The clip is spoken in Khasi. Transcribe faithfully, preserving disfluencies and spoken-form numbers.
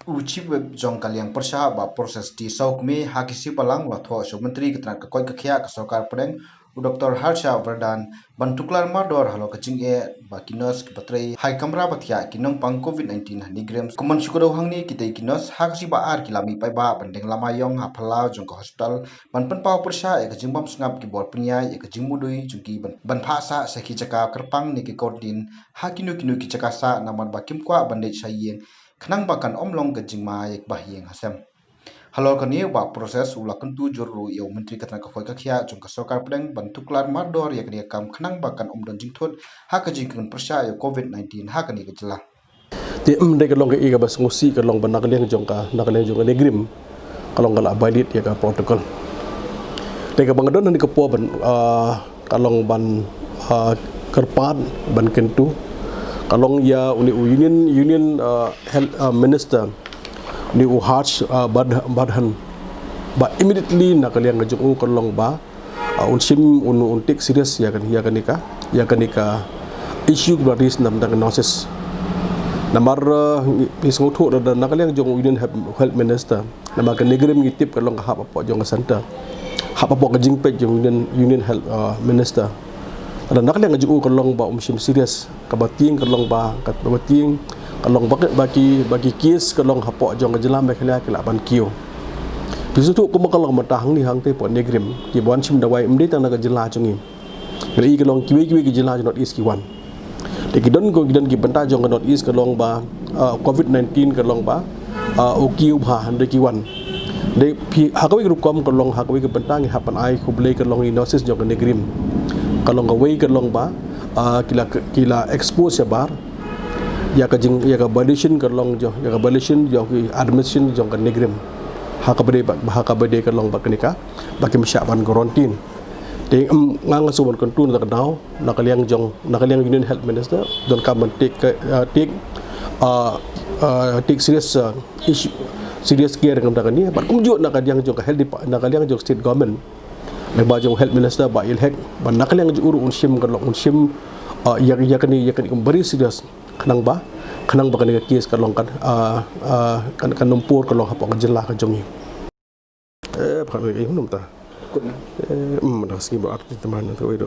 U Chief Whip jong ka liang pyrshah Bah Proses T Sawkmie ha ki sngi balang u la thoh sha u Myntri ka tnat ka koit ka khiah ka Sorkar Pdeng, u Doctor Harsha Vardhan, ban tuklar mardor halor ka jingeh ba ki nurse kiba trei ha ki kamra ba thiah ki nongpang COVID nineteen ha NEIGRIHMS. Kumban shu kdew hangne, kitei ki nurse ha ka sngi ba ar ki la mih paidbah ban deng lama ïong ha phyllaw jong ka hospital ban pynpaw pyrshah ïa ka jingbym sngap, ki bor pynïaid ïa ka jingmudui jong ki ban, ban phah sah sha ki jaka kyrpang ne ki quarantine ha kino kino ki jaka sah, namar ba kim kwah ban leit sha ïing khnang ba kan ym long ka jingma ïa ki bahaïing hasem. Halor kane, u Bah Proses u la kyntu jur ruh ïa u Myntri ka tnat ka koit ka khiah jong ka Sorkar Pdeng ban tuklar mardor ïa kane ka kam khnang ba kan ym don jingthut ha ka jingkyrmen pyrshah ïa u COVID nineteen ha kane ka jylla. Te ym dei ka long kaei kaba sngewsih, ka long ba na ka liang jong ka, na ka liang jong ka NEIGRIHMS ka long ka la violate ïa ka protocol. Te kaba nga don ha kane ka por ban, ah, ka long ban, ah, kyrpad, ban kyntu, ka long ïa une u Union, Union, ah, Health, ah, Minister, une u Harsh, ah, Vardh-, Vardhan, ba immediately na ka liang ka jong u ka long ba, ah, un shim, un, un take serious ïa kane, ïa kane ka, ïa kane ka issue kaba raise na ka bynta ka nurses. Namar, ah, ngi, ngi sngewthuh da, da na ka liang jong u Union Health, Health Minister, namar ka NEIGRIHMS ngi tip ka long ka hap hapoh jong ka centre, hap hapoh ka jingpeit jong Union, Union Health, ah, Minister. Lada na ka liang ka jong u ka long ba um shim serious, kaba tieng ka long ba, kaba tieng ka long ba, ba ki, ba ki case ka long hapoh jong ka jylla Meghalaya ki lah ban kiew. Phi sngewthuh kumba ka long mynta hangne hangtei hapoh NEIGRIHMS, kiba wan shim dawai ym dei tang na ka jylla jong ngi. Ngi ïohi ka long kiwei kiwei ki jylla jong North East ki wan. Te ki don, ki don ki bynta jong ka North East ka long ba, ah, COVID nineteen ka long ba, ah, u kiew bha hynrei ki wan. Te phi, ha kawei ka rukom ka long, ha kawei ka bynta ngi hap ban ai khublei ka long ïa ki nurses jong ka NEIGRIHMS. Ka long kawei ka long ba, ah, ki la, ki la expose shabar ïa ka jing, ïa ka violation ka long jong, ïa ka violation jong ki admission jong ka NEIGRIHMS. Ha kaba dei ba, ha kaba dei ka long ba kane ka, ba kim shah ban quarantine. Te, em, nga, nga shu ban kyntu na ka daw, na ka liang jong, na ka liang Union Health Minister, donkam ban take, uh, take, uh, uh, take serious, uh, issue, serious care na ka bynta kane. Bad kumjuh na ka liang jong ka health depa-, na ka liang jong state government, na ka liang jong Health Minister Bah Ïalhek, bad na ka liang jong u ruh un shim ka long, un shim, uh, ïa, ïa kane, ïa kane kum very serious. Khnang ba, khnang ba kane ka case ka long kan, uh, uh, kan, kan ym pur ka long hapoh ka jylla ka jong ngi. Eh, pakhat lagi, eh, num ta. Kut na. Eh, hmm, dah sini buat arti teman tu itu.